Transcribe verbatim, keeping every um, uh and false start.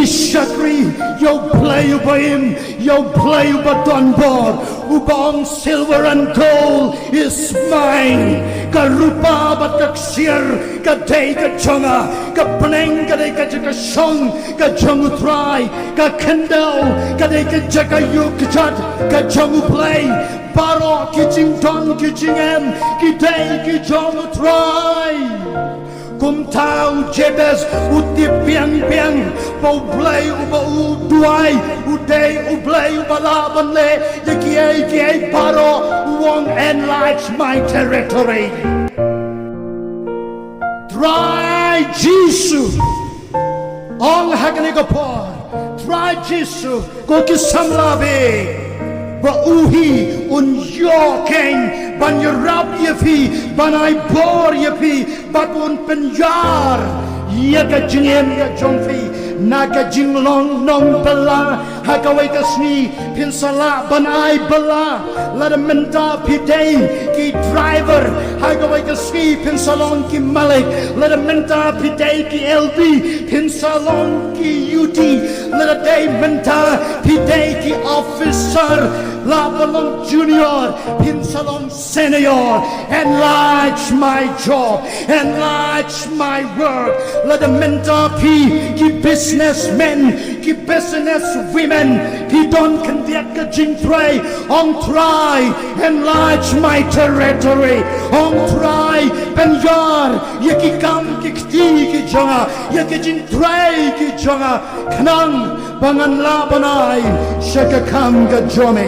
Shakri ïa U Blei uba im, ïa U Blei uba don bor, uba ong, "Silver and gold is mine." Ka rupa bad ka ksiar ka dei ka jong nga, ka bneng ka dei ka jaka shong ka jong U Trai, ka khyndew ka dei ka jaka ïuh kjat ka jong U Blei. Baroh ki jingdon ki jingem ki dei ki jong U Trai. Kumta u Jabez u tip biang biang ba U Blei uba u duwai u dei U Blei uba lah ban leh ïa kiei kiei baroh. U ong, "Enlarge my territory." Trai Jisu, ong ha kane ka por, Trai Jisu, ko ki samla bad ba u hi un ïoh keiñ ban ïarap ïa phi, ban ai bor ïa phi, bad un pynïar ïa ka jingim ka jong phi. Na ka jinglong nongbylla ha kawei ka sngi phin sa lah ban ai bylla. Lada mynta phi dei ki driver ha kawei ka sngi phin sa long ki malik. Lada mynta phi dei ki L B phin sa long ki U T. Lada dei mynta phi dei ki officer, lah ban long junior phin sa long senior. Enlarge my job, enlarge my work. Lada mynta phi ki businessmen, ki business women, phi don khyndiat ka jingtrei, ong Trai, enlarge my territory. Ong Trai, pynïar ïa ki kam ki kti ki jong nga, ïa ki jingtrei ki jong nga, khnang ba ngan lah ban ai sha ka kam ka jong me.